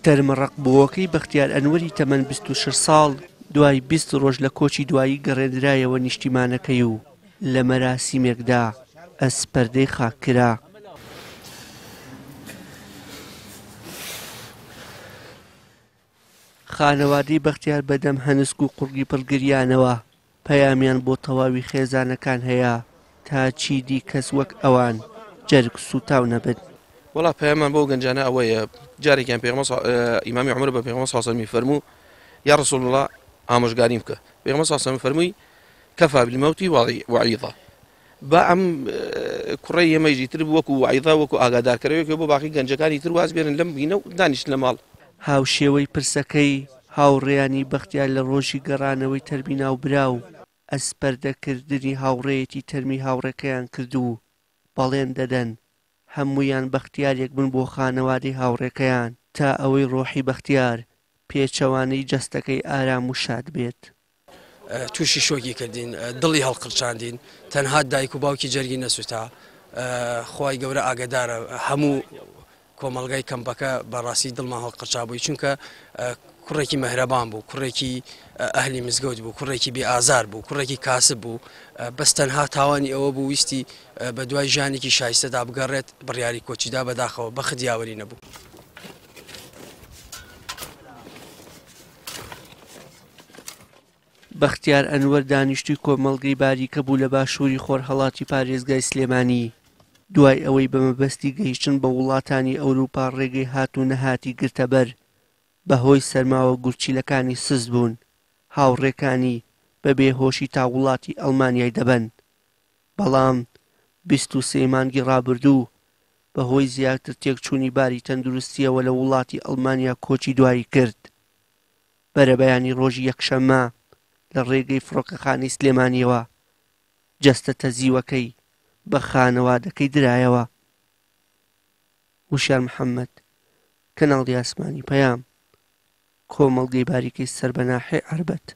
تەرمە ڕەقبووەکەی بەختیار ئەنوەری تەمەن 26 ساڵ دوای 20 ڕۆژ لە کۆچی دوایی گەڕێندرایەوە نیشتیمانەکەی و لە مەراسیمێکدا ئەسپەردەی خاک کرا. خانەوادەی بەختیار بەدەم هەنسک و قوڕگی پڕ گریانەوە پەیامیان بۆ تەواوی خێزانەکان هەیە تا چیدی کەس وەک ئەوان جەرگ سووتاو نەبن. وەڵا پەیامان بۆ گەنجانە ئەوەیە جارێکیان پێغەمبەر ئیمامی عومەر بە پێغەمبەر صلی الله علیه و سلم فەرموو یا رسول الله ئامۆژگاریم بکە. پێغەمبەر صلی الله علیه و سلم فەرمووی کفا بالموت وعیظە. با ئەم کوڕەی ئێمەیشی تر وەکو وعیظە وەکو ئاگادارکەرەوەیەک بۆ باقی گەنجەکانی تر واز بێنن لەم بینە و دانیشتن لە ماڵ. هاوشێوەی پرسەکەی هاوڕێیانی بەختیار لە ڕۆژی گەڕانەوەی تەرمی ناوبراو، ئەسپەردەکردنی هاوڕێیەتی تەرمی هاوڕێکەیان کرد و بەڵێن دەدەن هەموویان بەختیارێک بن بۆ خانەوادەی هاوڕێکەیان تا ئەوەی ڕۆحی بەختیار پێچەوانەی جەستەکەی ئارام و شاد بێت. تووشی شۆکی کردین، دڵی هەڵقرچاندین، تەنها دایک و باوکی جەرگی نەسوتا، خوای گەورە ئاگەدارە هەموو کۆمەڵگای کەمپەکە بەڕاستی دڵمان هەڵقرچابووی، چونکە کوڕێکی مەهرەبان بوو، کوڕێکی ئەهلی مزگەوت بوو، کوڕێکی بێ ئازار بوو، کوڕێکی کاسب بوو، بەس تەنها تاوانی ئەوە بوو ویستی بە دوای ژیانێکی شایستەدا بگەڕێت، بڕیاری کۆچیدا، بەداخەوە بەخت یاوەری نەبوو. بەختیار ئەنوەر دانیشتووی کۆمەڵگەی باریکە بوو لە باشووری خۆرهەڵاتی پارێزگای سلێمانی، دوای ئەوەی بە مەبەستی گەیشتن بە وڵاتانی ئەوروپا ڕێگەی هات و نەهاتی گرتەبەر، بەهۆی سەرماوە گورچیلەکانی سست بوون، هاوڕێکانی بە بێهۆشی تا وڵاتی ئەڵمانیای دەبەن، بەڵام 23 مانگی ڕابردوو بەهۆی زیاتر تێکچوونی باری تەندروستییەوە لە وڵاتی ئەڵمانیا کۆچی دوایی کرد. بەرەبەیانی ڕۆژی یەکشەممە لە ڕێگەی فڕۆکەخانەی سلێمانییەوە جەستە تەزیوەکەی بە خانەوادەکەی درایەوە. وشیار محەممەد، کەناڵی ئاسمانی پەیام، کۆمەڵگەی باریکەی سەر بە ناحیەی عەربەت.